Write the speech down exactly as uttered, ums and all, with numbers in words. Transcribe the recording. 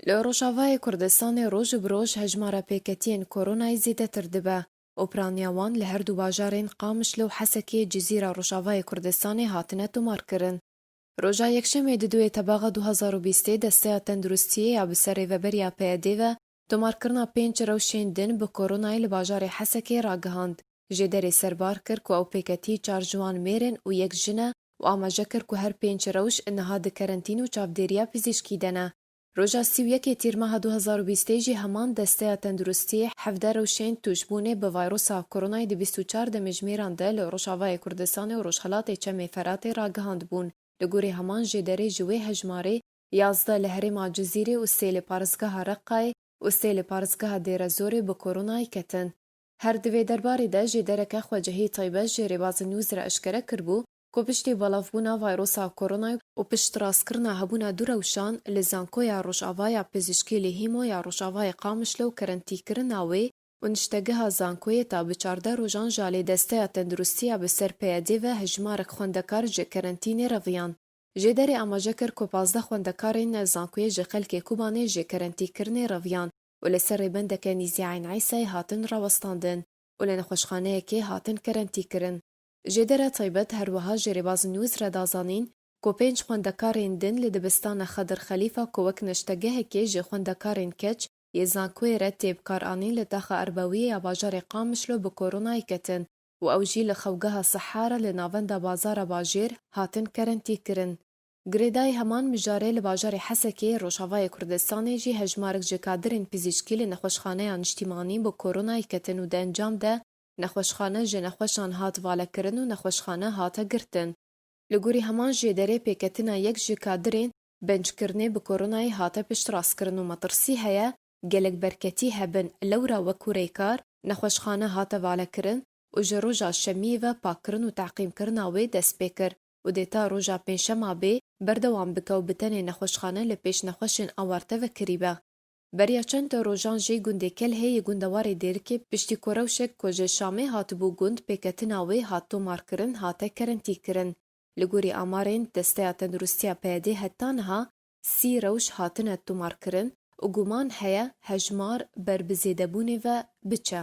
Li Rojavayê Kurdistanê roj bi roj hejmara pêketiyên koronayê zêdetir dibe û piraniya wan li her du bajarên Qamişlo û Hesekê Cizîra Rojavayê Kurdistanê hatine tomarkirin. Roja Yekşemê di duê tebaxa du hezar û bîstê Desteya Tenduristiyê ya bi ser rêveberiya P Y D ve tomarkirina pênc rewşên din bi koronayê li bajarê Hesekê ragihand. Jêderê serbar kir ku ew pêketî çar ciwan mêr in û yek jin e û amaje kir ku her pênc rewş niha di kerentîn û çavdêriya pizîşkî de ne. Roja sî û yekê Tîrmeha du hezar û bîstê jî heman Desteya Tenduristiyê hevdeh rewşên tûşbûnê bi vayrosa koronayê di bîst û çar demjimêran de li Rojavayê Kurdistanê û Rojhelatê Çemê Feratê ragihandibûn. Li gorî heman jêderê ji wê hejmarê yazdeh li herêma Cizîrê û sê li parêzgeha Reqayê û sê li parêzgeha Dêrezorê bi koronayê ketin. Her di vê derbarê de jêdereke xwecihî taybet ji Rêbazî News re eşkere kiribû ku piştî belavbûna vayrosa koronayê û piştrastkirina hebûna du rewşan li Zankoya Rojava ya Pizîşkî li Hîmo ya Rojavayê Qamişlo û kerentîkirina wê û niştegeha Zankoyê ta bi çardeh rojan ji alî Desteya Tenduristiya bi ser P Y D ve hejmarek xwendekar ji kerentînê reviyan. Jêderê amaje kir ku pazdeh xwendekarên Zankoyê ji xelkê Kobanê ji kerentîkirinê reviyan û li ser rêbendeke nîzî Eyn Îsayê hatin rawestandin û li nexweşxaneyekê hatin kerentîkirin. Jêdera taybet her wiha ji Rêbazî News re da zanîn ku pênc xwendekarên din li dibistana Xedir Xelîfa ku wek niştegehekê ji xwendekarên keç yê Zankoyê re tê bikaranîn li taxa Erbawiyê ya bajarê Qamişlo bi koronayê ketin û ew jî li xewgeha Sehara li navenda bazara bajêr hatin kerentîkirin. Girêdayî heman mijarê li bajarê Hesekê Rojavayê Kurdistanê jî hejmarek ji kadirên pizîşkî li nexweşxaneya niştîmanî bi koronayê ketin û di encam de nexweşxane ji nexweşan hat valekirin û nexweşxane hate girtin. Li gorî heman jêderê pêketina yek ji kadirên benckirinê bi koronayê hate piştrastkirin û metirsî heye gelek berketî hebin, lewra wekû rêkar nexweşxane hate valekirin û ji roja şemiyê ve pakkirin û teqîmkirina wê dest pê kir û dê ta roja pêncşema bê berdewam bike û bi tenê nexweşxane li pêş nexweşên awarte ve kirî be. Beriya çend rojan jî gundê Kelhê yê gundewarê Dêrikê piştî ku rewşek ku ji Şamê hatibû gund pêketina wê hat tomarkirin hate kerentîkirin. Li gorî amarên Desteya Tenduristiya P Y D heta niha sî rewş hatine tomarkirin û guman heye hejmar ber bi zêdebûnê ve biçe.